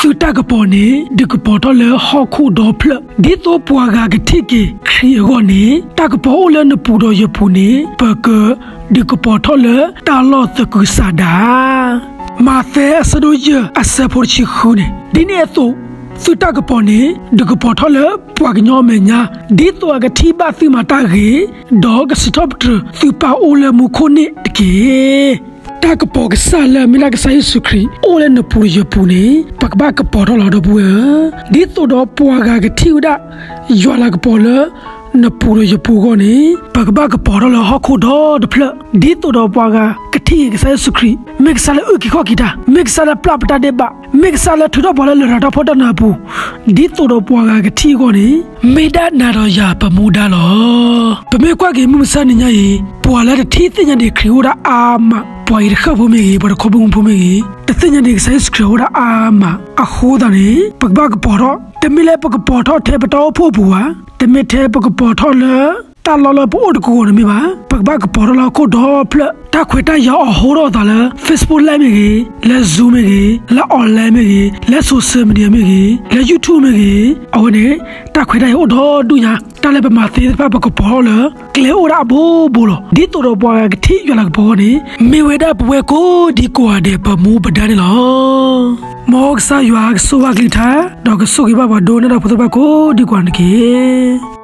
သုတၢ်ကပီၤန့ၣ် ဒုးကပီၤထီၣ်လၢဟီၣ်ခိၣ်ဒီဖျၢၣ်, ဒ်သိးပှၤဂၤကထံၣ်က့ၤခရံာ်အဂီၢ်န့ၣ်, တၢ်ကပီၤအိၣ်လၢနပူၤဒီးယပူၤန့ၣ် ပကဒုးကပီၤထီၣ်လၢတၢ်လီၢ်သကုၤဆးဒး. မးသဲအဆၢဒိၣ်ယဲၢ်အဆၢဖိတဆံဃုန့ၣ်, ဒ်န့ၣ်အသိး သုတၢ်ကပီၤန့ၣ် ဒုးကပီၤထီၣ်လၢပှၤကညီအမဲာ်ညါ, ဒ်သိးအကထံၣ်ဘၣ်သုမၤတၢ်ဂ့ၤ, ဒီးကစံးထီၣ်ပတြၢၤသုပၢ်အိၣ်လၢမူခိၣ်န့ၣ်တက့ၢ်. တၢ်ကပီၤကစၢ်လၢအမ့ၢ်ဒၣ်ကစၢ်ယ့ၣ်ၡူးခရံာ် အိၣ်လၢနပူၤဒီးယပူၤန့ၣ် ပကဘၣ်ကပီၤထီၣ်လီၤ ဒီပုၢ်ဝဲၢ်ဧၢ, ဒ်သိးဒီးပှၤဂၤကထံၣ်ဝဲဒၣ် ယွၤလၤကပီၤလၢ နပူၤဒီးယပူၤအဂီၢ်န့ၣ် ပကဘၣ်ကပီၤထီၣ်လၢဟီၣ်ခိၣ်ဒီတဖျၢၣ်, ဒ်သိးဒီးပှၤဂၤကထံၣ်က့ၤကစၢ်ယ့ၣ်ၡူးခရံာ် မ့ၢ်ကစၢ်လၢအုၣ်က့ၤခီၣ်က့ၤတၢ်, မ့ၢ်ကစၢ်လၢပျၢ်ပတၢ်ဒဲးဘး, မ့ၢ်ကစၢ်လၢထုးထီၣ်ပှၤလၢလရာ်တၢ်ဖှီၣ်တၢ်နးအပူၤ, ဒ်သိးဒီးပှၤဂၤကထံၣ်အဂီၢ်န့ၣ် မ့ၢ်ဒၣ်နၤဒီးယၤပမူဒါလီၤ. ပမ့ၢ်ကွၢ်က့ၤမုၢ်မဆါတနံၤညါအံၤ ပှၤလၢတထံၣ်သ့ၣ်ညါဒံးခရံာ်အိၣ်ဒၣ်အါမး, ပှၤအံၤတဃၣ်ဖိမ့ၢ်ဂ့ၤ, ပှၤတခီဘုၣ်မူဖိမ့ၢ်ဂ့ၤ, တသ့ၣ်ညါဒံးကစၢ်ယ့ၣ်ၡူးခရံာ်အိၣ်ဒၣ်အါမး, အဃိသတးန့ၣ် ပကဘၣ်ကပီၤထီၣ်, တမ့ၢ်လၢပကပီၤထီၣ်ထဲပတၢ်အိၣ်ဖှိၣ်အပူၤဘၣ်, တမ့ၢ်ထဲပကပီၤထီၣ်လၢ တၢ်လီၢ်လၢပအိၣ်တကဝီၤန့ၣ်မ့ၢ်ဘၣ်, ပကဘၣ်ကပီၤထီၣ်လၢဟီၣ်ခိၣ်ဒီဖျၢၣ်, တၢ်ခွဲးတၢ်ယာ်အီၤဟိထီၣ်အသးလၢ Facebook Live မ့ၢ်ဂ့ၤ, လၢ Zoom မ့ၢ်ဂ့ၤ, လၢ online မ့ၢ်ဂ့ၤ, လၢ social media မ့ၢ်ဂ့ၤ, လၢ YouTube မ့ၢ်ဂ့ၤ, အဝဲန့ၣ် တၢ်ခွဲးတၢ်ယာ်အိၣ်ဒီဒူၣ်ညါ, တၢ်လၢပမၤသ့သ့ၣ်တဖၣ် ပကပီၤထီၣ်လၢ ကျဲအိၣ်ဒၣ်အဘိဘိလီၤ. ဒ်သိးဒီးပှၤဂၤကထံၣ်ယွၤလၤကပီၤအဂီၢ်န့ၣ် မ့ၢ်ဝဲဒၣ်ပဝဲကိးဒံကိးဂၤဒဲးပမူပဒါန့ၣ်လီၤ. မ်ကစၢ်ယွၤကဆိၣ်ဂ့ၤကလုၢ်ကထါ, ဒီးကဆိၣ်ဂ့ၤဘၣ်ပှၤဒိကနၣ်တၢ်ဖိသ့ၣ်တဖၣ်ကိးဒံကိးဂၤန့ၣ်တက့ၢ်.